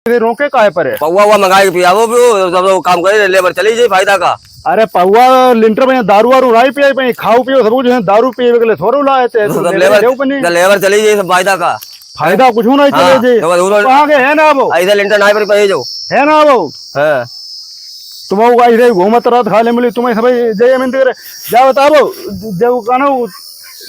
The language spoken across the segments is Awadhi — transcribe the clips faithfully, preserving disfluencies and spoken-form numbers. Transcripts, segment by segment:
ये रोके काहे पर है? पौवा हुआ मंगाए के पियावो पियो, सब लोग काम करे, लेबर चली जाई, फायदा का? अरे पौवा लिंटर में दारू वारू नाई पियाई पाई, खाओ पियो सब कुछ है, दारू पिए के लिए थोड़ो लाए थे, तो सब लेबर लेबर, जाओ बने। तो लेबर चली जाई, सब फायदा का? फायदा कुछ नहीं चले हाँ, जी। तो बस उन्होंने कहाँ के है ना वो? ऐसे लिंटर नाई पर पे जाओ। है ना वो? हाँ। तुम वो ऐसे घूमत रहत खाले मुली, तुम्हें सब जय अमिन करे, जा बताओ, जय वो कहना,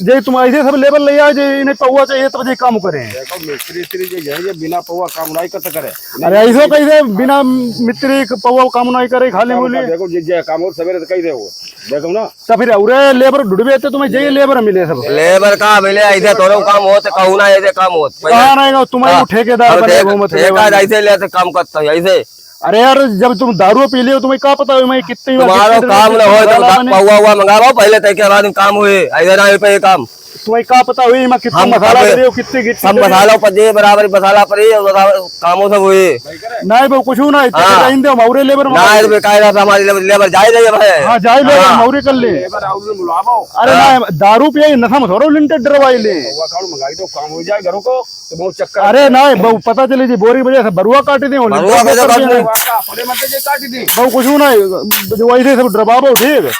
जय तुम ऐसे सब लेबर ले आए, जे इन्हें पौवा चाहिए, तब जे काम करें। देखो, मिस्त्री इस्त्री जे है, ये बिना पौवा काम नहीं कर सके। अरे, ऐसो कैसे बिना मिस्त्री के पौवा काम नहीं करे, खाले काम मुली? देखो, जे, जे काम और सवेरे से कही रहे हो, देखो ना। तो फिर औरे लेबर ढूंढबे तो तुम्हें जे लेबर मिले सब। लेबर का मिले, ऐसे थोड़ो काम होत, कहूँ ना ऐसे काम होत। कहाँ रहेगा तुम्हें हाँ, वो ठेकेदार और बने ठेक-, घूमत ठेका लेबर? ऐसे लेते काम करता है, ऐसे। अरे यार, जब तुम दारू पी लियो, तुम्हें का पता हो, मैं कितनी बार तुम्हारो कितनी काम ना हो, तो मसाला बने? पौवा हुआ मंगाओ, पहले तय के बाद में काम हुए, ऐसे ना हो पे काम। तुम्हें का पता हुई, मैं कितना हम मसाला सब, दे रही हूँ, कितनी गिट्टी सब दे रही हूँ? मसालों पर दे, बराबर मसाला पर ही, और बराबर कामों सब हुए। नहीं, वो कुछ ना, इतना हाँ। टाइम दे, हम औरे लेबर ना, मंगा ये तो लेंगे। बेकार है, हमारी लेबर, लेबर जाए रही है भाई। हाँ, जाए लेबर, हाँ। हम औरे कर ले। लेबर और बुलाओ। अरे हाँ। ना, दारू पिए, नशा में थोड़ो लिंटर डरवाई ले। पौवा कौन मंगाई, तो काम हो जाए घरों को। तो बहुत चक्कर अरे है। ना, बहु पता चली जी, बोरी वजह से बरुआ काटी दी, बरुआ लिंटर के तो ऊपर काट भी दी। नहीं। बरुआ का अपने मत जे काटी दी। बहु कुछ नहीं, जो वैसे सब डरबाबो, ठीक।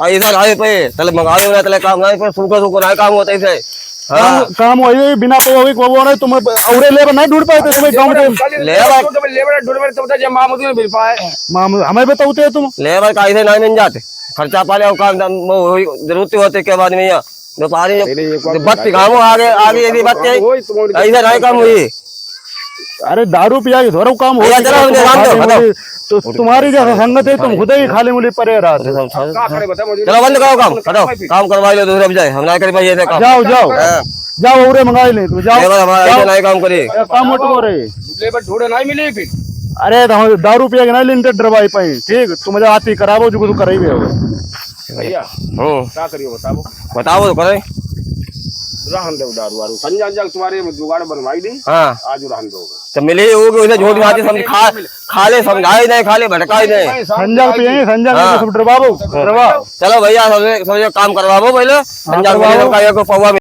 आ, इधर आए पे, तले मंगावे ना, तले काम नहीं, पर सूखो, सूखो ना काम होता इसे। हाँ। काम, काम वही, बिना पौवा हुई, पौवा नहीं, तुम औरे लेबर नहीं ढूंढ पाए, तो तुम्हें गाँव में खाली लेबर लेबर ढूंढ में तो बता, जे मामूद में मिल पाए। मामूद, हमें बताओ तो तुम। लेबर का इसे नहीं मिल जाते, खर्चा पानी और काम, वो वही जरूरत होते के बाद में यहाँ। व्यापारी जब, नहीं, नहीं, एक बार जब बत्ती घामो आगे, आगे यदि बत्ती, वही तुम्हारी ऐसे नहीं काम हुई। अरे दारू पिया के थोड़ा काम हो भैया, चलो, गया, हम तो जान दो, खाली बताओ। मुली, तो तुम्हारी जैसा संगत है, तुम खुद ही खाली मुली परे रहते। का करे बता मुझे? चलो, बंद करो काम, हटाओ, काम करवा लो, दूसरा बजाय, हम ना कर पाइए ऐसे काम। जाओ, जाओ। हाँ। जाओ, औरे मंगा ले, तुम जाओ। लेबर हमारा जाओ। ऐसे नहीं काम करे। ए, काम उठ को रहे। लेबर ढूंढे नहीं मिली फिर। अरे, तो हम दारू पिया के नहीं लिंटर डरवाई पाई, ठीक? तुम जा आती करावो, जो कुछ कराई भी हो। भैया, हम्म। का करियो बताओ? बताओ तो करे। रहन दो दारू वारू। संजय, संजय तुम्हारे जुगाड़ बनवाई दी। हाँ। आज रहन दो। तो मिले वो कि उसे झूठ बात समझ खा, खा ले, समझाए नहीं, खा ले, भटकाए नहीं। संजय पिए, संजय हाँ। सब डरवाओ, डरवाओ। चलो भैया, सबसे, सबसे काम करवाओ पहले। संजय करवाओ। मिले का ये को पौवा